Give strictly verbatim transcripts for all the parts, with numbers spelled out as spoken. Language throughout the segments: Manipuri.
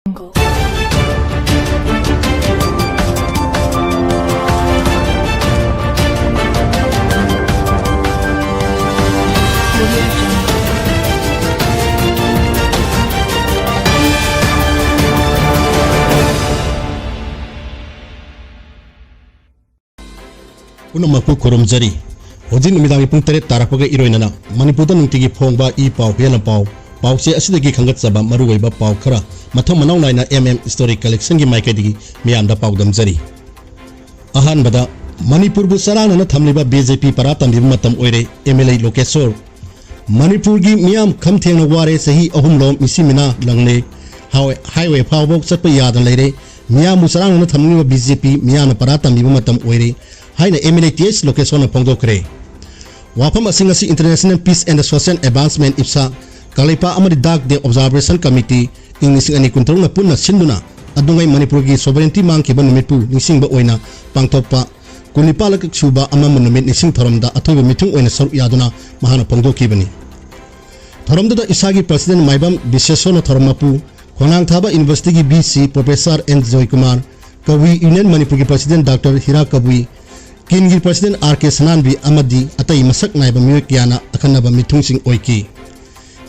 ꯄꯨꯝꯅꯃꯛꯄꯨ ꯈꯨꯔꯨꯝꯖꯔꯤ꯫ ꯍꯧꯖꯤꯛ ꯅꯨꯃꯤꯗꯥꯡꯒꯤ ꯄꯨꯡ ꯇꯔꯦꯠ ꯇꯥꯔꯛꯄꯒ ꯏꯔꯣꯏꯅꯅ ꯃꯅꯤꯄꯨꯔꯗ ꯅꯨꯡꯇꯤꯒꯤ ꯐꯣꯡꯕ ꯏ ꯄꯥꯎ, ꯍꯨꯏꯌꯦꯟ ꯂꯥꯟꯄꯥꯎ, ꯄꯥꯎꯆꯦ ꯑꯁꯤꯗꯒꯤ ꯈꯟꯒꯠꯆꯕ ꯃꯔꯨꯑꯣꯏꯕ ꯄꯥꯎ ꯈꯔ ꯃꯊꯪ ꯃꯅꯥꯎ ꯅꯥꯏꯅ M M Story Collectionꯒꯤ ꯃꯥꯏꯀꯩꯗꯒꯤ ꯃꯤꯌꯥꯝꯗ ꯄꯥꯎꯗꯝꯖꯔꯤ꯫ ꯑꯍꯥꯟꯕꯗ, ꯃꯅꯤꯄꯨꯔꯕꯨ ꯆꯔꯥꯡꯅꯅ ꯊꯝꯂꯤꯕ B J P ꯄꯔꯥ ꯇꯝꯕꯤꯕ ꯃꯇꯝ ꯑꯣꯏꯔꯦ, M L A ꯂꯣꯀꯦꯁꯣꯔ꯫ ꯃꯅꯤꯄꯨꯔꯒꯤ ꯃꯤꯌꯥꯝ ꯈꯝ ꯊꯦꯡꯅ ꯋꯥꯔꯦ, ꯆꯍꯤ ꯑꯍꯨꯝꯂꯣꯝ ꯃꯤꯁꯤ ꯃꯤꯅꯥ ꯂꯪꯂꯦ, ꯍꯥꯏꯋꯦ, ꯍꯥꯏꯋꯦ ꯐꯥꯎꯕ ꯆꯠꯄ ꯌꯥꯗꯅ ꯂꯩꯔꯦ, ꯃꯤꯌꯥꯝꯕꯨ ꯆꯔꯥꯡꯅꯅ ꯊꯝꯂꯤꯕ B J P ꯃꯤꯌꯥꯝꯅ ꯄꯔꯥ ꯇꯝꯕꯤꯕ ꯃꯇꯝ ꯑꯣꯏꯔꯦ ꯍꯥꯏꯅ M L A T S ꯂꯣꯀꯦꯁꯣꯔꯅ ꯐꯣꯡꯗꯣꯛꯈ꯭ꯔꯦ꯫ ꯋꯥꯐꯝ ꯑꯁꯤꯡ ꯑꯁꯤ International Peace and Social Advancement, IPSA, Kangleipak ꯑꯃꯗꯤ Dark Day Observation Committee, ꯏꯪ ꯂꯤꯁꯤꯡ ꯑꯅꯤ ꯀꯨꯟꯇꯔꯨꯛꯅ ꯄꯨꯟꯅ ꯁꯤꯟꯗꯨꯅ ꯑꯗꯨꯉꯩ ꯃꯅꯤꯄꯨꯔꯒꯤ sovereignty ꯃꯥꯡꯈꯤꯕ ꯅꯨꯃꯤꯠꯄꯨ ꯅꯤꯡꯁꯤꯡꯕ ꯑꯣꯏꯅ ꯄꯥꯡꯊꯣꯛꯄ ꯀꯨꯟꯅꯤꯄꯥꯜꯂꯛ ꯁꯨꯕ ꯑꯃꯝꯕ ꯅꯨꯃꯤꯠ ꯅꯤꯡꯁꯤꯡ ꯊꯧꯔꯝꯗ ꯑꯊꯣꯏꯕ ꯃꯤꯊꯨꯡ ꯑꯣꯏꯅ ꯁꯔꯨꯛ ꯌꯥꯗꯨꯅ ꯃꯍꯥꯛꯅ ꯐꯣꯡꯗꯣꯛꯈꯤꯕꯅꯤ꯫ ꯊꯧꯔꯝꯗꯨꯗ IPSAꯒꯤ President ꯃꯥꯏꯕꯝ ꯕꯤꯁꯦꯁꯣꯔꯅ ꯊꯧꯔꯝ ꯃꯄꯨ, ꯈꯣꯡꯅꯥꯡ ꯊꯥꯕ Universityꯒꯤ V C Professor N Joykumar, ꯀꯕꯨꯏ Union ꯃꯅꯤꯄꯨꯔꯒꯤ President Doctor ꯍꯤꯔꯥ ꯀꯕꯨꯏ, ꯀꯤꯟꯒꯤ President R K ꯁꯅꯥꯟꯕꯤ ꯑꯃꯗꯤ ꯑꯇꯩ ꯃꯁꯛ ꯅꯥꯏꯕ ꯃꯤꯑꯣꯏ ꯀꯌꯥꯅ ꯑꯈꯟꯅꯕ ꯃꯤꯊꯨꯡꯁꯤꯡ ꯑꯣꯏꯈꯤ꯫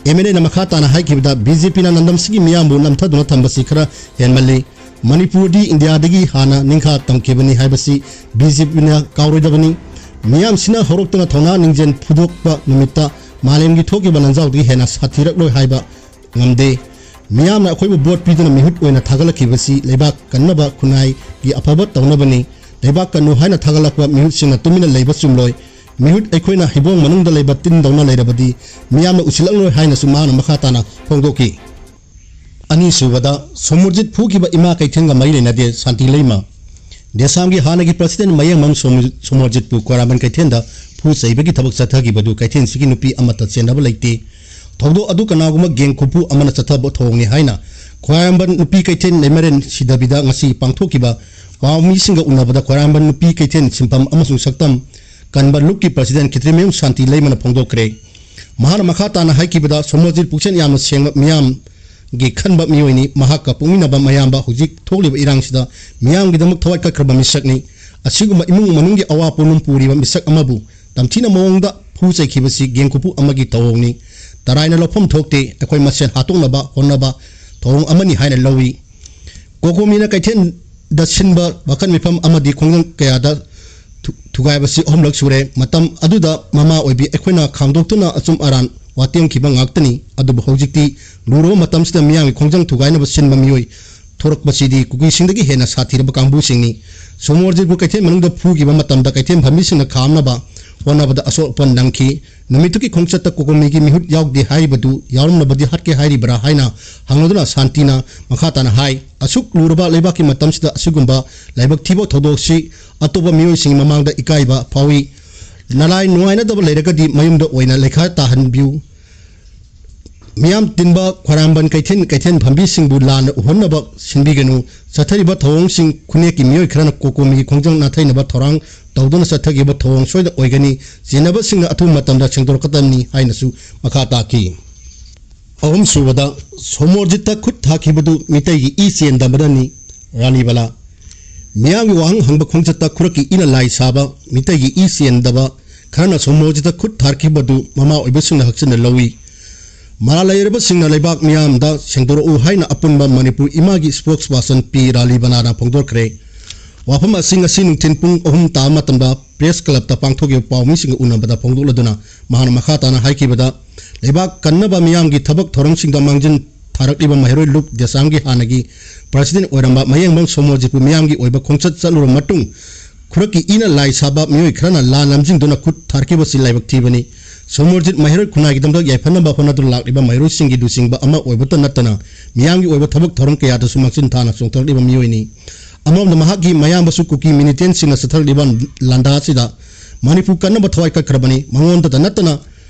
M L Aꯅ ꯃꯈꯥ ꯇꯥꯅ ꯍꯥꯏꯈꯤꯕꯗ, B J Pꯅ ꯂꯝꯗꯝꯁꯤꯒꯤ ꯃꯤꯌꯥꯝꯕꯨ ꯅꯝꯊꯗꯨꯅ ꯊꯝꯕꯁꯤ ꯈꯔ ꯍꯦꯟꯃꯜꯂꯤ꯫ ꯃꯅꯤꯄꯨꯔꯗꯤ ꯏꯟꯗꯤꯌꯥꯗꯒꯤ ꯍꯥꯟꯅ ꯅꯤꯡꯈꯥ ꯇꯝꯈꯤꯕꯅꯤ ꯍꯥꯏꯕꯁꯤ B J Pꯅ ꯀꯥꯎꯔꯣꯏꯗꯕꯅꯤ꯫ ꯃꯤꯌꯥꯝꯁꯤꯅ ꯍꯧꯔꯛꯇꯅ ꯊꯧꯅꯥ ꯂꯤꯡꯖꯦꯜ ꯐꯨꯗꯣꯛꯄ ꯅꯨꯃꯤꯠꯇ ꯃꯥꯂꯦꯝꯒꯤ ꯊꯣꯛꯈꯤꯕ ꯂꯥꯟꯖꯥꯎꯗꯒꯤ ꯍꯦꯟꯅ ꯁꯥꯊꯤꯔꯛꯂꯣꯏ ꯍꯥꯏꯕ ꯉꯝꯗꯦ꯫ ꯃꯤꯌꯥꯝꯅ ꯑꯩꯈꯣꯏꯕꯨ ꯚꯣꯠ ꯄꯤꯗꯨꯅ ꯃꯤꯍꯨꯠ ꯑꯣꯏꯅ ꯊꯥꯒꯠꯂꯛꯈꯤꯕꯁꯤ ꯂꯩꯕꯥꯛ ꯀꯟꯅꯕ ꯈꯨꯟꯅꯥꯏꯒꯤ ꯑꯐꯕ ꯇꯧꯅꯕꯅꯤ꯫ ꯂꯩꯕꯥꯛ ꯀꯟꯅꯨ ꯍꯥꯏꯅ ꯊꯥꯒꯠꯂꯛꯄ ꯃꯤꯍꯨꯠꯁꯤꯡꯅ ꯇꯨꯃꯤꯟꯅ ꯂꯩꯕ ꯆꯨꯝꯂꯣꯏ꯫ ꯃꯤꯍꯨꯠ ꯑꯩꯈꯣꯏꯅ ꯍꯩꯕꯣꯡ ꯃꯅꯨꯡꯗ ꯂꯩꯕ ꯇꯤꯟꯗꯧꯅ ꯂꯩꯔꯕꯗꯤ ꯃꯤꯌꯥꯝꯅ ꯎꯁꯤꯜꯂꯛꯂꯣꯏ ꯍꯥꯏꯅꯁꯨ ꯃꯍꯥꯛꯅ ꯃꯈꯥ ꯇꯥꯅ ꯐꯣꯡꯗꯣꯛꯈꯤ꯫ ꯑꯅꯤꯁꯨꯕꯗ, ꯁꯣꯃꯣꯔꯖꯤꯠ ꯐꯨꯈꯤꯕ ꯏꯃꯥ ꯀꯩꯊꯦꯜꯒ ꯃꯔꯤ ꯂꯩꯅꯗꯦ, ꯁꯥꯟꯇꯤ ꯂꯩꯃ꯫ ꯗꯦꯁꯥꯝꯒꯤ ꯍꯥꯟꯅꯒꯤ President ꯃꯌꯦꯡꯃꯝ ꯁꯣꯃꯣ-, ꯁꯣꯃꯣꯔꯖꯤꯠꯄꯨ ꯈ꯭ꯋꯥꯏꯔꯝꯕꯟ ꯀꯩꯊꯦꯜꯗ ꯐꯨ ꯆꯩꯕꯒꯤ ꯊꯕꯛ ꯆꯠꯊꯈꯤꯕꯗꯨ ꯀꯩꯊꯦꯜꯁꯤꯒꯤ ꯅꯨꯄꯤ ꯑꯃꯠꯇ ꯆꯦꯟꯅꯕ ꯂꯩꯇꯦ꯫ ꯊꯧꯗꯣꯛ ꯑꯗꯨ ꯀꯅꯥꯒꯨꯝꯕ gang ꯈꯨꯐꯨ ꯑꯃꯅ ꯆꯠꯊꯕ ꯊꯧꯑꯣꯡꯅꯤ ꯍꯥꯏꯅ ꯈ꯭ꯋꯥꯏꯔꯝꯕꯟ ꯅꯨꯄꯤ ꯀꯩꯊꯦꯜ ꯂꯩꯃꯔꯦꯟ ꯁꯤꯗꯕꯤꯗ ꯉꯁꯤ ꯄꯥꯡꯊꯣꯛꯈꯤꯕ ꯄꯥꯎꯃꯤꯁꯤꯡꯒ ꯎꯅꯕꯗ ꯈ꯭ꯋꯥꯏꯔꯝꯕꯟ ꯅꯨꯄꯤ ꯀꯩꯊꯦꯜ ꯁꯤꯟꯐꯝ ꯑꯃꯁꯨꯡ ꯁꯛꯇꯝ ꯀꯟꯕ ꯂꯨꯞꯀꯤ President ꯈꯦꯇ꯭ꯔꯤꯃꯌꯨꯝ ꯁꯥꯟꯇꯤ ꯂꯩꯃꯅ ꯐꯣꯡꯗꯣꯛꯈ꯭ꯔꯦ꯫ ꯃꯍꯥꯛꯅ ꯃꯈꯥ ꯇꯥꯅ ꯍꯥꯏꯈꯤꯕꯗ, ꯁꯣꯃꯣꯔꯖꯤꯠ ꯄꯨꯛꯆꯦꯜ ꯌꯥꯝꯅ ꯁꯦꯡꯕ ꯃꯤꯌꯥꯝ ꯒꯤ ꯈꯟꯕ ꯃꯤꯑꯣꯏꯅꯤ꯫ ꯃꯍꯥꯛꯀ ꯄꯣꯛꯃꯤꯟꯅꯕ ꯃꯌꯥꯝꯕ ꯍꯧꯖꯤꯛ ꯊꯣꯛꯂꯤꯕ ꯏꯔꯥꯡꯁꯤꯗ ꯃꯤꯌꯥꯝꯒꯤꯗꯃꯛ ꯊꯋꯥꯏ ꯀꯠꯈ꯭ꯔꯕ ꯃꯤꯁꯛꯅꯤ꯫ ꯑꯁꯤꯒꯨꯝꯕ ꯏꯃꯨꯡ ꯃꯅꯨꯡꯒꯤ ꯑꯋꯥ ꯄꯣꯠꯂꯨꯝ ꯄꯨꯔꯤꯕ ꯃꯤꯁꯛ ꯑꯃꯕꯨ ꯇꯝꯊꯤꯅ ꯃꯑꯣꯡꯗ ꯐꯨ ꯆꯩꯈꯤꯕꯁꯤ ꯒꯦꯡꯈꯨꯄꯨ ꯑꯃꯒꯤ ꯊꯧꯑꯣꯡꯅꯤ꯫ ꯇꯔꯥꯏꯅ ꯂꯧꯐꯝ ꯊꯣꯛꯇꯦ꯫ ꯑꯩꯈꯣꯏ ꯃꯁꯦꯟ ꯍꯥꯠꯇꯣꯛꯅꯕ ꯍꯣꯠꯅꯕ ꯊꯧꯑꯣꯡ ꯑꯃꯅꯤ ꯍꯥꯏꯅ ꯂꯧꯏ꯫ ꯀꯣꯀꯣꯃꯤꯅ ꯀꯩꯊꯦꯜꯗ ꯁꯤꯟꯕ ꯋꯥꯀꯠ ꯃꯤꯐꯝ ꯑꯃꯗꯤ ꯈꯣꯡꯖꯪ ꯀꯌꯥꯗ ꯊꯨ-, ꯊꯨꯒꯥꯏꯕꯁꯤ ꯑꯍꯨꯝꯂꯛ ꯁꯨꯔꯦ꯫ ꯃꯇꯝ ꯑꯗꯨꯗ ꯃꯃꯥ ꯑꯣꯏꯕꯤ ꯑꯩꯈꯣꯏꯅ ꯈꯥꯝꯗꯣꯛꯇꯨꯅ ꯑꯆꯨꯝ ꯑꯔꯥꯟ ꯋꯥꯇꯦꯝꯈꯤꯕ ꯉꯥꯛꯇꯅꯤ꯫ ꯑꯗꯨꯕꯨ ꯍꯧꯖꯤꯛꯇꯤ ꯂꯨꯔꯕ ꯃꯇꯝꯁꯤꯗ ꯃꯤꯌꯥꯝꯒꯤ ꯈꯣꯡꯖꯪ ꯊꯨꯒꯥꯏꯅꯕ ꯁꯤꯟꯕ ꯃꯤꯑꯣꯏ ꯊꯣꯔꯛꯄꯁꯤꯗꯤ ꯀꯨꯀꯤꯁꯤꯡꯗꯒꯤ ꯍꯦꯟꯅ ꯁꯥꯊꯤꯔꯕ ꯀꯥꯡꯕꯨꯁꯤꯡꯅꯤ꯫ ꯁꯣꯃꯣꯔꯖꯤꯠꯄꯨ ꯀꯩꯊꯦꯜ ꯃꯅꯨꯡꯗ ꯐꯨꯈꯤꯕ ꯃꯇꯝꯗ ꯀꯩꯊꯦꯜ ꯐꯝꯕꯤꯁꯤꯡꯅ ꯈꯥꯝꯅꯕ ꯍꯣꯠꯅꯕꯗ ꯑꯁꯣꯛ ꯑꯄꯟ ꯅꯪꯈꯤ꯫ ꯅꯨꯃꯤꯠꯇꯨꯒꯤ ꯈꯣꯡꯆꯠꯇ ꯀꯣꯀꯣꯃꯤꯒꯤ ꯃꯤꯍꯨꯠ ꯌꯥꯎꯗꯦ ꯍꯥꯏꯔꯤꯕꯗꯨ ꯌꯥꯎꯔꯝꯂꯕꯗꯤ ꯍꯥꯠꯀꯦ ꯍꯥꯏꯔꯤꯕ꯭ꯔꯥ ꯍꯥꯏꯅ ꯍꯪꯂꯗꯨꯅ ꯁꯥꯟꯇꯤꯅ ꯃꯈꯥ ꯇꯥꯅ ꯍꯥꯏ, "ꯑꯁꯨꯛ ꯂꯨꯔꯕ ꯂꯩꯕꯥꯛꯀꯤ ꯃꯇꯝꯁꯤꯗ ꯑꯁꯤꯒꯨꯝꯕ ꯂꯥꯏꯕꯛ ꯊꯤꯕ ꯊꯧꯗꯣꯛꯁꯤ ꯑꯇꯣꯞꯄ ꯃꯤꯑꯣꯏꯁꯤꯡꯒꯤ ꯃꯃꯥꯡꯗ ꯏꯀꯥꯏꯕ ꯐꯥꯎꯏ꯫ ꯅꯂꯥꯏ ꯅꯨꯡꯉꯥꯏꯅꯗꯕ ꯂꯩꯔꯒꯗꯤ ꯃꯌꯨꯝꯗ ꯑꯣꯏꯅ ꯂꯩꯈꯥ ꯇꯥꯍꯟꯕꯤꯌꯨ"꯫ ꯃꯤꯌꯥꯝ ꯇꯤꯟꯕ ꯈ꯭ꯋꯥꯏꯔꯝꯕꯟ ꯀꯩꯊꯦꯜ ꯀꯩꯊꯦꯜ ꯐꯝꯕꯤꯁꯤꯡꯕꯨ ꯂꯥꯟꯅ ꯎꯍꯟꯅꯕ ꯁꯤꯟꯕꯤꯒꯅꯨ꯫ ꯆꯠꯊꯔꯤꯕ ꯊꯧꯑꯣꯡꯁꯤꯡ ꯈꯨꯟꯅꯦꯛꯀꯤ ꯃꯤꯑꯣꯏ ꯈꯔꯅ ꯀꯣꯀꯣꯃꯤꯒꯤ ꯈꯣꯡꯖꯪ ꯅꯥꯊꯩꯅꯕ ꯊꯧꯔꯥꯡ ꯇꯧꯗꯨꯅ ꯆꯠꯊꯈꯤꯕ ꯊꯧꯑꯣꯡ ꯁꯣꯏꯗ ꯑꯣꯏꯒꯅꯤ꯫ ꯆꯦꯟꯅꯕꯁꯤꯡꯅ ꯑꯊꯨꯕ ꯃꯇꯝꯗ ꯁꯦꯡꯗꯣꯔꯛꯀꯗꯕꯅꯤ ꯍꯥꯏꯅꯁꯨ ꯃꯈꯥ ꯇꯥꯈꯤ꯫ ꯑꯍꯨꯝꯁꯨꯕꯗ, ꯁꯣꯃꯣꯔꯖꯤꯠꯇ ꯈꯨꯠ ꯊꯥꯈꯤꯕꯗꯨ ꯃꯤꯇꯩꯒꯤ ꯏ ꯆꯦꯟꯗꯕꯅꯅꯤ꯫ ꯔꯥꯅꯤꯕꯂꯥ꯫ ꯃꯤꯌꯥꯝꯒꯤ ꯋꯥꯍꯪ ꯍꯪꯕ ꯈꯣꯡꯆꯠꯇ ꯈꯨꯔꯛꯀꯤ ꯏꯅ ꯂꯥꯏ ꯁꯥꯕ, ꯃꯤꯇꯩꯒꯤ ꯏ ꯆꯦꯟꯗꯕ ꯈꯔꯅ ꯁꯣꯃꯣꯔꯖꯤꯠꯇ ꯈꯨꯠ ꯊꯥꯔꯛꯈꯤꯕꯗꯨ ꯃꯃꯥ ꯑꯣꯏꯕꯁꯤꯡꯅ ꯍꯛꯆꯤꯟꯅ ꯂꯧꯏ꯫ ꯃꯔꯥꯜ ꯂꯩꯔꯕꯁꯤꯡꯅ ꯂꯩꯕꯥꯛ ꯃꯤꯌꯥꯝꯗ ꯁꯦꯡꯗꯣꯔꯛꯎ ꯍꯥꯏꯅ ꯑꯄꯨꯟꯕ ꯃꯅꯤꯄꯨꯔ ꯏꯃꯥꯒꯤ spokesperson ꯄꯤ ꯔꯥꯂꯤꯕꯂꯥꯅ ꯐꯣꯡꯗꯣꯛꯈ꯭ꯔꯦ꯫ ꯋꯥꯐꯝ ꯑꯁꯤ ꯉꯁꯤ ꯅꯨꯡꯊꯤꯜ ꯄꯨꯡ ꯑꯍꯨꯝ ꯇꯥꯕ ꯃꯇꯝꯗ press clubꯇ ꯄꯥꯡꯊꯣꯛꯈꯤꯕ ꯄꯥꯎꯃꯤꯁꯤꯡꯒ ꯎꯅꯕꯗ ꯐꯣꯡꯗꯣꯛꯂꯗꯨꯅ ꯃꯍꯥꯛꯅ ꯃꯈꯥ ꯇꯥꯅ ꯍꯥꯏꯈꯤꯕꯗ, ꯂꯩꯕꯥꯛ ꯀꯟꯅꯕ ꯃꯤꯌꯥꯝꯒꯤ ꯊꯕꯛ ꯊꯧꯔꯝꯁꯤꯡꯗ ꯃꯥꯡꯖꯤꯟ ꯊꯥꯔꯛꯂꯤꯕ ꯃꯍꯩꯔꯣꯏ ꯂꯨꯞ ꯗꯦꯁꯥꯝꯒꯤ ꯍꯥꯟꯅꯒꯤ president ꯑꯣꯏꯔꯝꯕ ꯃꯌꯦꯡꯕꯝ ꯁꯣꯃꯣꯔꯖꯤꯠꯄꯨ ꯃꯤꯌꯥꯝꯒꯤ ꯑꯣꯏꯕ ꯈꯣꯡꯆꯠ ꯆꯠꯂꯨꯔꯕ ꯃꯇꯨꯡ ꯈꯨꯔꯛꯀꯤ ꯏꯅ ꯂꯥꯏ ꯁꯥꯕ ꯃꯤꯑꯣꯏ ꯈꯔꯅ ꯂꯥꯟ ꯂꯝꯖꯤꯡꯗꯨꯅ ꯈꯨꯠ ꯊꯥꯔꯛꯈꯤꯕꯁꯤ ꯂꯥꯏꯕꯛ ꯊꯤꯕꯅꯤ꯫ ꯁꯣꯃꯣꯔꯖꯤꯠ ꯃꯍꯩꯔꯣꯏ ꯈꯨꯟꯅꯥꯏꯒꯤꯗꯃꯛ ꯌꯥꯏꯐꯅꯕ ꯍꯣꯠꯅꯗꯨꯅ ꯂꯥꯛꯂꯤꯕ ꯃꯍꯩꯔꯣꯏꯁꯤꯡꯒꯤ ꯂꯨꯆꯤꯡꯕ ꯑꯃ ꯑꯣꯏꯕꯇ ꯅꯠꯇꯅ ꯃꯤꯌꯥꯝꯒꯤ ꯑꯣꯏꯕ ꯊꯕꯛ ꯊꯧꯔꯝ ꯀꯌꯥꯗꯁꯨ ꯃꯥꯡꯖꯤꯟ ꯊꯥꯅ ꯆꯣꯡꯊꯔꯛꯂꯤꯕ ꯃꯤꯑꯣꯏꯅꯤ꯫ ꯑꯃꯔꯣꯝꯗ ꯃꯍꯥꯛꯀꯤ ꯃꯌꯥꯝꯕꯁꯨ ꯀꯨꯀꯤ militantꯁꯤꯡꯅ ꯆꯠꯊꯔꯛꯂꯤꯕ ꯂꯥꯟꯗꯥ ꯑꯁꯤꯗ ꯃꯅꯤꯄꯨꯔ ꯀꯟꯅꯕ ꯊꯋꯥꯏ ꯀꯠꯈ꯭ꯔꯕꯅꯤ꯫ ꯃꯉꯣꯟꯗꯇ ꯅꯠꯇꯅ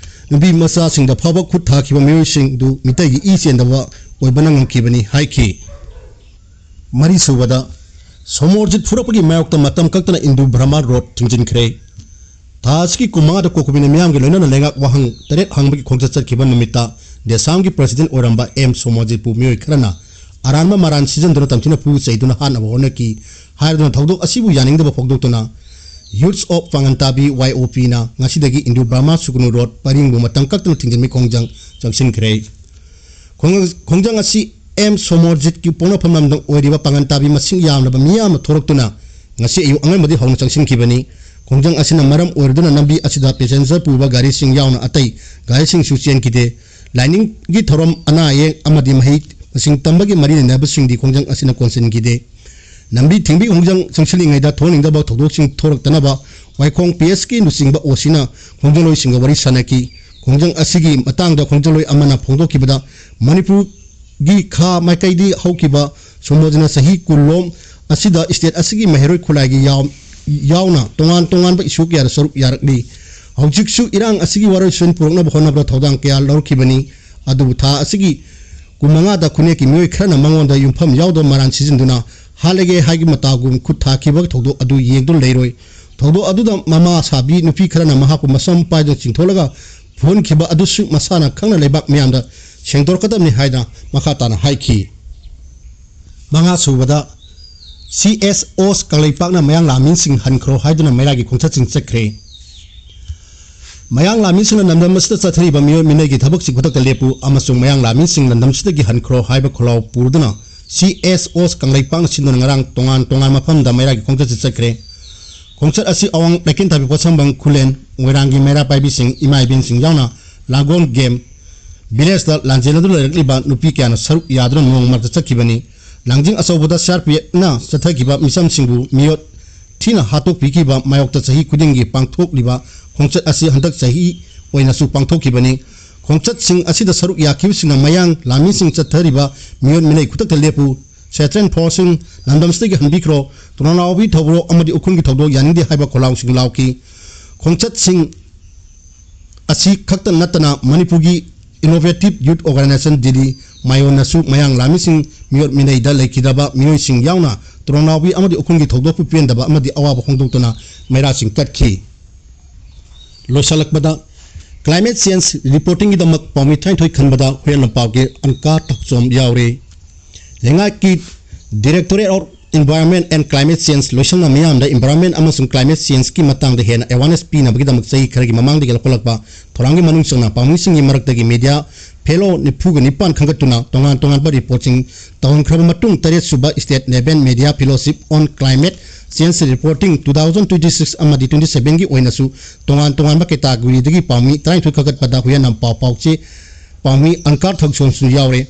ꯅꯨꯄꯤ ꯃꯆꯥꯁꯤꯡꯗ ꯐꯥꯎꯕ ꯈꯨꯠ ꯊꯥꯈꯤꯕ ꯃꯤꯑꯣꯏꯁꯤꯡꯗꯨ ꯃꯤꯇꯩꯒꯤ ꯏ ꯆꯦꯟꯗꯕ ꯑꯣꯏꯕꯅ ꯉꯝꯈꯤꯕꯅꯤ ꯍꯥꯏꯈꯤ꯫ ꯃꯔꯤꯁꯨꯕꯗ, ꯁꯣꯃꯣꯔꯖꯤꯠ ꯐꯨꯔꯛꯄꯒꯤ ꯃꯥꯌꯣꯛꯇ ꯃꯇꯝ ꯀꯛꯇꯅ ꯏꯟꯗꯨ ꯕ꯭ꯔꯍꯃ ꯔꯣꯗ ꯊꯤꯡꯖꯤꯟꯈ꯭ꯔꯦ꯫ ꯊꯥ ꯑꯁꯤꯒꯤ ꯀꯨꯟꯃꯉꯥꯗ ꯀꯣꯀꯨꯕꯤꯅ ꯃꯤꯌꯥꯝꯒꯤ ꯂꯣꯏꯅꯅ ꯂꯩꯉꯥꯛ ꯋꯥꯍꯪ ꯇꯔꯦꯠ ꯍꯪꯕꯒꯤ ꯈꯣꯡꯆꯠ ꯆꯠꯈꯤꯕ ꯅꯨꯃꯤꯠꯇ ꯗꯦꯁꯥꯝꯒꯤ ꯄ꯭ꯔꯁꯤꯗꯦꯟ ꯑꯣꯏꯔꯝꯕ ꯑꯦꯝ ꯁꯣꯃꯣꯖꯤꯠꯄꯨ ꯃꯤꯑꯣꯏ ꯈꯔꯅ ꯑꯔꯥꯟꯕ ꯃꯔꯥꯟ ꯁꯤꯖꯤꯟꯅꯗꯨꯅ ꯇꯝꯊꯤꯅ ꯐꯨ ꯆꯩꯗꯨꯅ ꯍꯥꯠꯅꯕ ꯍꯣꯠꯅꯈꯤ ꯍꯥꯏꯗꯨꯅ ꯊꯧꯗꯣꯛ ꯑꯁꯤꯕꯨ ꯌꯥꯅꯤꯡꯗꯕ ꯐꯣꯡꯗꯣꯛꯇꯨꯅ Youths of ꯄꯥꯡꯒꯟꯇꯥꯕꯤ, ꯋꯥꯏ ꯑꯣ ꯄꯤꯅ ꯉꯁꯤꯗꯒꯤ ꯏꯟꯗꯣ ꯕꯔꯃꯥ ꯁꯨꯀꯨꯅꯨ ꯔꯣꯗ ꯄꯔꯤꯡꯕꯨ ꯃꯇꯝ ꯀꯛꯇꯅ ꯊꯤꯡꯖꯤꯟꯕꯒꯤ ꯈꯣꯡꯖꯪ ꯆꯪꯁꯤꯟꯈ꯭ꯔꯦ꯫ ꯈꯣꯡꯖꯪ, ꯈꯣꯡꯖꯪ ꯑꯁꯤ ꯑꯦꯝ ꯁꯣꯃꯣꯔꯖꯤꯠꯀꯤ ꯄꯣꯛꯅꯐꯝ ꯂꯝꯗꯝ ꯑꯣꯏꯔꯤꯕ ꯄꯥꯡꯒꯟꯇꯥꯕꯤ ꯃꯁꯤꯡ ꯌꯥꯝꯂꯕ ꯃꯤꯌꯥꯝ ꯑꯃ ꯊꯣꯔꯛꯇꯨꯅ ꯉꯁꯤ ꯑꯌꯨꯛ ꯑꯉꯟꯕꯗꯒꯤ ꯍꯧꯅ ꯆꯪꯁꯤꯟꯈꯤꯕꯅꯤ꯫ ꯈꯣꯡꯖꯪ ꯑꯁꯤꯅ ꯃꯔꯝ ꯑꯣꯏꯔꯗꯨꯅ ꯂꯝꯕꯤ ꯑꯁꯤꯗ ꯄꯦꯁꯦꯟꯖꯔ ꯄꯨꯕ ꯒꯥꯔꯤꯁꯤꯡ ꯌꯥꯎꯅ ꯑꯇꯩ ꯒꯥꯔꯤꯁꯤꯡꯁꯨ ꯆꯦꯟꯈꯤꯗꯦ꯫ ꯂꯥꯏꯅꯤꯡꯒꯤ ꯊꯧꯔꯝ, ꯑꯅꯥ ꯑꯌꯦꯛ ꯑꯃꯗꯤ ꯃꯍꯩ ꯃꯁꯤꯡ ꯇꯝꯕꯒꯤ ꯃꯔꯤ ꯂꯩꯅꯕꯁꯤꯡꯗꯤ ꯈꯣꯡꯖꯪ ꯑꯁꯤꯅ ꯀꯣꯟꯁꯤꯟꯈꯤꯗꯦ꯫ ꯂꯝꯕꯤ ꯊꯤꯡꯕꯒꯤ ꯈꯣꯡꯖꯪ ꯆꯪꯁꯤꯜꯂꯤꯉꯩꯗ ꯊꯣꯛꯍꯟꯅꯤꯡꯗꯕ ꯊꯧꯗꯣꯛꯁꯤꯡ ꯊꯣꯔꯛꯇꯅꯕ ꯋꯥꯏꯈꯣꯡ ꯄꯤ ꯑꯦꯁꯀꯤ ꯂꯨꯆꯤꯡꯕ ꯑꯣ ꯁꯤꯅ ꯈꯣꯡꯖꯪꯂꯣꯏꯁꯤꯡꯒ ꯋꯥꯔꯤ ꯁꯥꯅꯈꯤ꯫ ꯈꯣꯡꯖꯪ ꯑꯁꯤꯒꯤ ꯃꯇꯥꯡꯗ ꯈꯣꯡꯖꯪꯂꯣꯏ ꯑꯃꯅ ꯐꯣꯡꯗꯣꯛꯈꯤꯕꯗ, ꯃꯅꯤꯄꯨꯔꯒꯤ ꯈꯥ ꯃꯥꯏꯀꯩꯗꯒꯤ ꯍꯧꯈꯤꯕ ꯁꯣꯃꯣꯖꯤꯅ ꯆꯍꯤ ꯀꯨꯟꯂꯣꯝ ꯑꯁꯤꯗ ꯁ꯭ꯇꯦꯠ ꯑꯁꯤꯒꯤ ꯃꯍꯩꯔꯣꯏ ꯈꯨꯠꯂꯥꯏꯒꯤ ꯌꯥꯎ-, ꯌꯥꯎꯅ ꯇꯣꯉꯥꯟ ꯇꯣꯉꯥꯟꯕ ꯏꯁꯨ ꯀꯌꯥꯗ ꯁꯔꯨꯛ ꯌꯥꯔꯛꯂꯤ꯫ ꯍꯧꯖꯤꯛꯁꯨ ꯏꯔꯥꯡ ꯑꯁꯤꯒꯤ ꯋꯥꯔꯣꯏꯁꯤꯟ ꯄꯨꯔꯛꯅꯕ ꯍꯣꯠꯅꯕꯗ ꯊꯧꯗꯥꯡ ꯀꯌꯥ ꯂꯧꯔꯛꯈꯤꯕꯅꯤ꯫ ꯑꯗꯨꯕꯨ ꯊꯥ ꯑꯁꯤꯒꯤ ꯀꯨꯟꯃꯉꯥꯗ ꯈꯨꯟꯅꯦꯛꯀꯤ ꯃꯤꯑꯣꯏ ꯈꯔꯅ ꯃꯉꯣꯟꯗ ꯌꯨꯝꯐꯝ ꯌꯥꯎꯗꯕ ꯃꯔꯥꯟ ꯁꯤꯖꯤꯟꯗꯨꯅ ꯍꯥꯠꯂꯒꯦ ꯍꯥꯏꯒꯤ ꯃꯇꯥꯒꯨꯝ ꯈꯨꯠ ꯊꯥꯈꯤꯕ ꯊꯧꯗꯣꯛ ꯑꯗꯨ ꯌꯦꯡꯗꯨꯅ ꯂꯩꯔꯣꯏ꯫ ꯊꯧꯗꯣꯛ ꯑꯗꯨꯗ ꯃꯃꯥ ꯁꯥꯕꯤ ꯅꯨꯄꯤ ꯈꯔꯅ ꯃꯍꯥꯛꯄꯨ ꯃꯁꯝ ꯄꯥꯏꯗꯨꯅ ꯆꯤꯡꯊꯣꯛꯂꯒ ꯐꯨꯍꯟꯈꯤꯕ ꯑꯗꯨꯁꯨ ꯃꯁꯥꯅ ꯈꯪꯅ ꯂꯩꯕꯥꯛ ꯃꯤꯌꯥꯝꯗ ꯁꯦꯡꯗꯣꯔꯛꯀꯗꯕꯅꯤ ꯍꯥꯏꯅ ꯃꯈꯥ ꯇꯥꯅ ꯍꯥꯏꯈꯤ꯫ ꯃꯉꯥꯁꯨꯕꯗ, ꯁꯤ ꯑꯦꯁ ꯑꯣꯁ ꯀꯪꯂꯩꯄꯥꯛꯅ ꯃꯌꯥꯡ ꯂꯥꯟꯃꯤꯁꯤꯡ ꯍꯟꯈ꯭ꯔꯣ ꯍꯥꯏꯗꯨꯅ ꯃꯩꯔꯥꯒꯤ ꯈꯣꯡꯆꯠꯁꯤꯡ ꯆꯠꯈ꯭ꯔꯦ꯫ ꯃꯌꯥꯡ ꯂꯥꯟꯃꯤꯁꯤꯡꯅ ꯂꯝꯗꯝ ꯑꯁꯤꯗ ꯆꯠꯊꯔꯤꯕ ꯃꯤꯑꯣꯠ ꯃꯤꯅꯩꯒꯤ ꯊꯕꯛꯁꯤꯡ ꯈꯨꯗꯛꯇ ꯂꯦꯞꯄꯨ ꯑꯃꯁꯨꯡ ꯃꯌꯥꯡ ꯂꯥꯟꯃꯤꯁꯤꯡ ꯂꯝꯗꯝꯁꯤꯗꯒꯤ ꯍꯟꯈ꯭ꯔꯣ ꯍꯥꯏꯕ ꯈꯣꯜꯂꯥꯎ ꯄꯨꯔꯗꯨꯅ ꯁꯤ ꯑꯦꯁ ꯑꯣꯁ ꯀꯪꯂꯩꯄꯥꯛꯅ ꯁꯤꯟꯗꯨꯅ ꯉꯔꯥꯡ ꯇꯣꯉꯥꯟ ꯇꯣꯉꯥꯟꯕ ꯃꯐꯝꯗ ꯃꯩꯔꯥꯒꯤ ꯈꯣꯡꯆꯠꯁꯤ ꯆꯠꯈ꯭ꯔꯦ꯫ ꯈꯣꯡꯆꯠ ꯑꯁꯤ ꯑꯋꯥꯡ ꯂꯩꯀꯦꯟꯊꯥꯕꯤ ꯄꯣꯠꯁꯪꯕꯝ ꯈꯨꯂꯦꯟ, ꯃꯣꯏꯔꯥꯡꯒꯤ ꯃꯩꯔꯥ ꯄꯥꯏꯕꯤꯁꯤꯡ, ꯏꯃꯥ ꯏꯕꯦꯟꯁꯤꯡ ꯌꯥꯎꯅ ꯂꯥꯡꯒꯣꯜ ꯒꯦꯝ ꯚꯤꯂꯦꯖꯇ ꯂꯥꯟꯖꯦꯜ ꯑꯗꯨ ꯂꯩꯔꯛꯂꯤꯕ ꯅꯨꯄꯤ ꯀꯌꯥꯅ ꯁꯔꯨꯛ ꯌꯥꯗꯨꯅ ꯅꯣꯡ ꯃꯔꯛꯇ ꯆꯠꯈꯤꯕꯅꯤ꯫ ꯂꯥꯡꯖꯤꯡ ꯑꯆꯧꯕꯗ ꯁꯤ ꯑꯥꯔ ꯄꯤ ꯑꯦꯐꯅ ꯆꯠꯊꯈꯤꯕ ꯃꯤꯆꯝꯁꯤꯡꯕꯨ ꯃꯤꯑꯣꯠ ꯊꯤꯅ ꯍꯥꯠꯇꯣꯛꯄꯤꯈꯤꯕ ꯃꯥꯌꯣꯛꯇ ꯆꯍꯤ ꯈꯨꯗꯤꯡꯒꯤ ꯄꯥꯡꯊꯣꯛꯂꯤꯕ ꯈꯣꯡꯆꯠ ꯑꯁꯤ ꯍꯟꯗꯛ ꯆꯍꯤ ꯑꯣꯏꯅꯁꯨ ꯄꯥꯡꯊꯣꯛꯈꯤꯕꯅꯤ꯫ ꯈꯣꯡꯆꯠꯁꯤꯡ ꯑꯁꯤꯗ ꯁꯔꯨꯛ ꯌꯥꯈꯤꯕꯁꯤꯡꯅ ꯃꯌꯥꯡ ꯂꯥꯟꯃꯤꯁꯤꯡ ꯆꯠꯊꯔꯤꯕ ꯃꯤꯑꯣꯠ ꯃꯤꯅꯩ ꯈꯨꯗꯛꯇ ꯂꯦꯞꯄꯨ, ꯁꯦꯇ꯭ꯔꯦꯟ ꯐꯣꯔꯁꯁꯤꯡ ꯂꯝꯗꯝꯁꯤꯗꯒꯤ ꯍꯟꯕꯤꯈ꯭ꯔꯣ, ꯇꯨꯅꯥꯎꯅꯥꯎꯕꯤ ꯊꯧꯕ꯭ꯔꯣ ꯑꯃꯗꯤ ꯎꯈ꯭ꯔꯨꯜꯒꯤ ꯊꯧꯗꯣꯛ ꯌꯥꯅꯤꯡꯗꯦ ꯍꯥꯏꯕ ꯈꯣꯜꯂꯥꯎꯁꯤꯡ ꯂꯥꯎꯈꯤ꯫ ꯈꯣꯡꯆꯠꯁꯤꯡ ꯑꯁꯤ ꯈꯛꯇ ꯅꯠꯇꯅ ꯃꯅꯤꯄꯨꯔꯒꯤ Innovative Youth Organization ꯗꯤꯜꯂꯤ ꯃꯥꯌꯣꯟꯅꯁꯨ ꯃꯌꯥꯡ ꯂꯥꯟꯃꯤꯁꯤꯡ ꯃꯤꯑꯣꯠ ꯃꯤꯅꯩꯗ ꯂꯩꯈꯤꯗꯕ ꯃꯤꯑꯣꯏꯁꯤꯡ ꯌꯥꯎꯅ ꯇꯨꯅꯥꯎꯅꯥꯎꯕꯤ ꯑꯃꯗꯤ ꯎꯈ꯭ꯔꯨꯜꯒꯤ ꯊꯧꯗꯣꯛꯄꯨ ꯄꯦꯟꯗꯕ ꯑꯃꯗꯤ ꯑꯋꯥꯕ ꯐꯣꯡꯗꯣꯛꯇꯨꯅ ꯃꯩꯔꯥꯁꯤꯡ ꯀꯠꯈꯤ꯫ ꯂꯣꯏꯁꯤꯜꯂꯛꯄꯗ, Climate change reportingꯒꯤꯗꯃꯛ ꯄꯥꯎꯃꯤ ꯇꯔꯥꯅꯤꯊꯣꯏ ꯈꯟꯕꯗ ꯍꯨꯏꯌꯥꯟ ꯂꯝꯄꯥꯛꯀꯤ ꯑꯟꯀꯥ ꯊꯛꯆꯣꯝ ꯌꯥꯎꯔꯦ꯫ ꯂꯩꯉꯥꯛꯀꯤ Directorate of Environment and Climate Change ꯂꯣꯏꯁꯪꯅ ꯃꯤꯌꯥꯝꯗ environment ꯑꯃꯁꯨꯡ climate changeꯀꯤ ꯃꯇꯥꯡꯗ ꯍꯦꯟꯅ awareness ꯄꯤꯅꯕꯒꯤꯗꯃꯛ ꯆꯍꯤ ꯈꯔꯒꯤ ꯃꯃꯥꯡꯗꯒꯤ ꯂꯧꯈꯠꯂꯛꯄ ꯊꯧꯔꯥꯡꯒꯤ ꯃꯅꯨꯡ ꯆꯟꯅ ꯄꯥꯎꯃꯤꯁꯤꯡꯒꯤ ꯃꯔꯛꯇꯒꯤ media fellow ꯅꯤꯐꯨꯒ ꯅꯤꯄꯥꯟ ꯈꯟꯒꯠꯇꯨꯅ ꯇꯣꯉꯥꯟ ꯇꯣꯉꯥꯟꯕ reportꯁꯤꯡ ꯇꯧꯍꯟꯈ꯭ꯔꯕ ꯃꯇꯨꯡ, ꯇꯔꯦꯠ ꯁꯨꯕ State Level Media Fellowship on Climate Change Reporting two thousand twenty-six ꯑꯃꯗꯤ twenty-sevenꯒꯤ ꯑꯣꯏꯅꯁꯨ ꯇꯣꯉꯥꯟ ꯇꯣꯉꯥꯟꯕ categoryꯗꯒꯤ ꯄꯥꯎꯃꯤ ꯇꯔꯥꯅꯤꯊꯣꯏ ꯈꯟꯒꯠꯄꯗ ꯍꯨꯏꯌꯥꯟ ꯂꯝꯄꯥꯛ ꯄꯥꯎꯆꯦ ꯄꯥꯎꯃꯤ ꯑꯟꯀꯥ ꯊꯛꯆꯣꯝꯁꯨ ꯌꯥꯎꯔꯦ꯫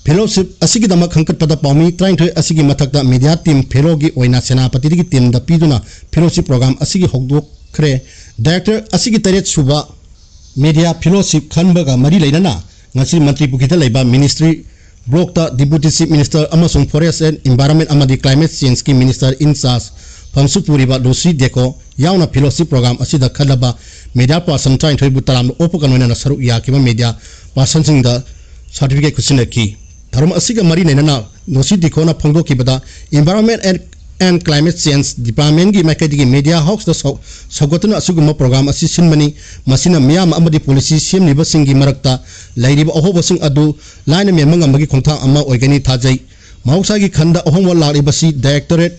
Fellowship ꯑꯁꯤꯒꯤꯗꯃꯛ ꯈꯟꯒꯠꯄꯗ ꯄꯥꯎꯃꯤ ꯇꯔꯥꯅꯤꯊꯣꯏ ꯑꯁꯤꯒꯤ ꯃꯊꯛꯇ media team fellowꯒꯤ ꯑꯣꯏꯅ ꯁꯦꯅꯥꯄꯇꯤꯗꯒꯤ teamꯗ ꯄꯤꯗꯨꯅ fellowship program ꯑꯁꯤꯒꯤ ꯍꯧꯗꯣꯛꯈ꯭ꯔꯦ꯫ Director ꯑꯁꯤꯒꯤ ꯇꯔꯦꯠ ꯁꯨꯕ media fellowship ꯈꯟꯕꯒ ꯃꯔꯤ ꯂꯩꯅꯅ ꯉꯁꯤ ꯃꯟꯇ꯭ꯔꯤ ꯄꯨꯈ꯭ꯔꯤꯗ ꯂꯩꯕ ministry blockꯇ Deputy Chief Minister ꯑꯃꯁꯨꯡ Forest and Environment ꯑꯃꯗꯤ Climate Changeꯀꯤ Minister in charge ꯐꯝꯁꯨ ꯄꯨꯔꯤꯕ ꯂꯨꯁꯤ ꯗꯦꯀꯣ ꯌꯥꯎꯅ fellowship program ꯑꯁꯤꯗ ꯈꯜꯂꯕ media person ꯇꯔꯥꯅꯤꯊꯣꯏꯕꯨ ꯇꯔꯥꯝꯅ ꯑꯣꯛꯄꯒ ꯂꯣꯏꯅꯅ ꯁꯔꯨꯛ ꯌꯥꯈꯤꯕ media personꯁꯤꯡꯗ certificate ꯈꯨꯠꯁꯤꯟꯅꯈꯤ꯫ ꯊꯧꯔꯝ ꯑꯁꯤꯒ ꯃꯔꯤ ꯂꯩꯅꯅ ꯂꯨꯁꯤ ꯗꯦꯀꯣꯅ ꯐꯣꯡꯗꯣꯛꯈꯤꯕꯗ Environment and, and Climate Change Departmentꯀꯤ ꯃꯥꯏꯀꯩꯗꯒꯤ media houseꯇ ꯁꯧ-, ꯁꯧꯒꯠꯇꯨꯅ ꯑꯁꯤꯒꯨꯝꯕ program ꯑꯁꯤ ꯁꯤꯟꯕꯅꯤ꯫ ꯃꯁꯤꯅ ꯃꯤꯌꯥꯝ ꯑꯃꯗꯤ policy ꯁꯦꯝꯂꯤꯕꯁꯤꯡꯒꯤ ꯃꯔꯛꯇ ꯂꯩꯔꯤꯕ ꯑꯍꯣꯕꯁꯤꯡ ꯑꯗꯨ ꯂꯥꯏꯅ ꯃꯦꯟꯕ ꯉꯝꯕꯒꯤ ꯈꯣꯡꯊꯥꯡ ꯑꯃ ꯑꯣꯏꯒꯅꯤ ꯊꯥꯖꯩ꯫ ꯃꯍꯧꯁꯥꯒꯤ ꯈꯟꯗ ꯑꯍꯣꯡꯕ ꯂꯥꯛꯂꯤꯕꯁꯤ Directorate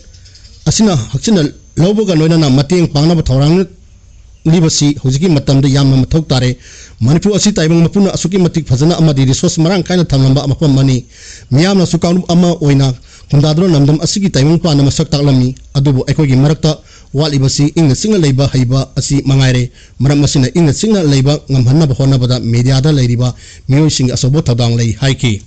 ꯑꯁꯤꯅ ꯍꯛꯆꯤꯟꯅ ꯂꯧꯕꯒ ꯂꯣꯏꯅꯅ ꯃꯇꯦꯡ ꯄꯥꯡꯅꯕ ꯊꯧꯔꯥꯡꯂꯤꯕꯁꯤ ꯍꯧꯖꯤꯛꯀꯤ ꯃꯇꯝꯗ ꯌꯥꯝꯅ ꯃꯊꯧ ꯇꯥꯔꯦ꯫ ꯃꯅꯤꯄꯨꯔ ꯑꯁꯤ ꯇꯥꯏꯕꯪ ꯃꯄꯨꯅ ꯑꯁꯨꯛꯀꯤ ꯃꯇꯤꯛ ꯐꯖꯅ ꯑꯃꯗꯤ resource ꯃꯔꯥꯡ ꯀꯥꯏꯅ ꯊꯝꯂꯝꯕ ꯃꯐꯝ ꯑꯃꯅꯤ꯫ ꯃꯤꯌꯥꯝꯅꯁꯨ ꯀꯥꯡꯂꯨꯞ ꯑꯃ ꯑꯣꯏꯅ ꯈꯨꯟꯗꯥꯗꯨꯅ ꯂꯝꯗꯝ ꯑꯁꯤꯒꯤ ꯇꯥꯏꯕꯪ ꯄꯥꯟꯅ ꯃꯁꯛ ꯇꯥꯛꯂꯝꯃꯤ꯫ ꯑꯗꯨꯕꯨ ꯑꯩꯈꯣꯏꯒꯤ ꯃꯔꯛꯇ ꯋꯥꯠꯂꯤꯕꯁꯤ ꯏꯪꯅ ꯆꯤꯛꯅ ꯂꯩꯕ ꯍꯩꯕ ꯑꯁꯤ ꯃꯉꯥꯏꯔꯦ꯫ ꯃꯔꯝ ꯑꯁꯤꯅ ꯏꯪꯅ ꯆꯤꯛꯅ ꯂꯩꯕ ꯉꯝꯍꯟꯅꯕ ꯍꯣꯠꯅꯕꯗ mediaꯗ ꯂꯩꯔꯤꯕ ꯃꯤꯑꯣꯏꯁꯤꯡꯒꯤ ꯑꯆꯧꯕ ꯊꯧꯗꯥꯡ ꯂꯩ ꯍꯥꯏꯈꯤ꯫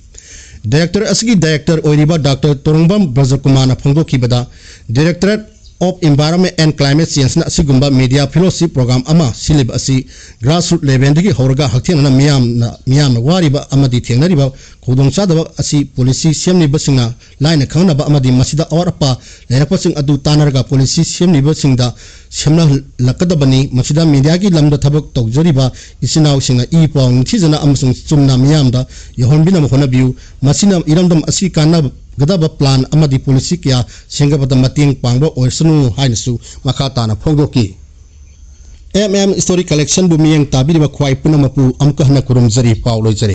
Director ꯑꯁꯤꯒꯤ director ꯑꯣꯏꯔꯤꯕ Doctor ꯇꯣꯔꯣꯡꯕꯝ ꯕ꯭ꯔꯖꯀꯨꯃꯥꯔꯅ ꯐꯣꯡꯗꯣꯛꯈꯤꯕꯗ, Directorate of Environment and Climate Changeꯅ ꯑꯁꯤꯒꯨꯝꯕ media fellowship program ꯑꯃ ꯁꯤꯜꯂꯤꯕ ꯑꯁꯤ grassroots levelꯗꯒꯤ ꯍꯧꯔꯒ ꯍꯛꯊꯦꯡꯅꯅ ꯃꯤꯌꯥꯝꯅ, ꯃꯤꯌꯥꯝꯅ ꯋꯥꯔꯤꯕ ꯑꯃꯗꯤ ꯊꯦꯡꯅꯔꯤꯕ ꯈꯨꯗꯣꯡꯆꯥꯗꯕ ꯑꯁꯤ policy ꯁꯦꯝꯂꯤꯕꯁꯤꯡꯅ ꯂꯥꯏꯅ ꯈꯪꯅꯕ ꯑꯃꯗꯤ ꯃꯁꯤꯗ ꯑꯋꯥꯠ ꯑꯄꯥ ꯂꯩꯔꯛꯄꯁꯤꯡ ꯑꯗꯨ ꯇꯥꯟꯅꯔꯒ policy ꯁꯦꯝꯂꯤꯕꯁꯤꯡꯗ ꯁꯦꯝꯅꯍꯜꯂꯛꯀꯗꯕꯅꯤ꯫ ꯃꯁꯤꯗ mediaꯒꯤ ꯂꯝꯗ ꯊꯕꯛ ꯇꯧꯖꯔꯤꯕ ꯏꯆꯤꯟ ꯏꯅꯥꯎꯁꯤꯡꯅ ꯏ ꯄꯥꯎ ꯅꯤꯡꯊꯤꯖꯅ ꯑꯃꯁꯨꯡ ꯆꯨꯝꯅ ꯃꯤꯌꯥꯝꯗ ꯌꯧꯍꯟꯕꯤꯅꯕ ꯍꯣꯠꯅꯕꯤꯌꯨ꯫ ꯃꯁꯤꯅ ꯏꯔꯝꯗꯝ ꯑꯁꯤ ꯀꯥꯟꯅꯒꯗꯕ plan ꯑꯃꯗꯤ policy ꯀꯌꯥ ꯁꯦꯝꯒꯠꯄꯗ ꯃꯇꯦꯡ ꯄꯥꯡꯕ ꯑꯣꯏꯁꯅꯨ ꯍꯥꯏꯅꯁꯨ ꯃꯈꯥ ꯇꯥꯅ ꯐꯣꯡꯗꯣꯛꯈꯤ꯫ ꯑꯦꯝ ꯑꯦꯝ ꯁ꯭ꯇꯣꯔꯤ ꯀꯂꯦꯛꯁꯟꯕꯨ ꯃꯤꯠꯌꯦꯡ ꯇꯥꯕꯤꯔꯤꯕ ꯈ꯭ꯋꯥꯏ ꯄꯨꯝꯅꯃꯛꯄꯨ ꯑꯃꯨꯛꯀ ꯍꯟꯅ ꯈꯨꯔꯨꯝꯖꯔꯤ, ꯄꯥꯎ ꯂꯣꯏꯖꯔꯦ꯫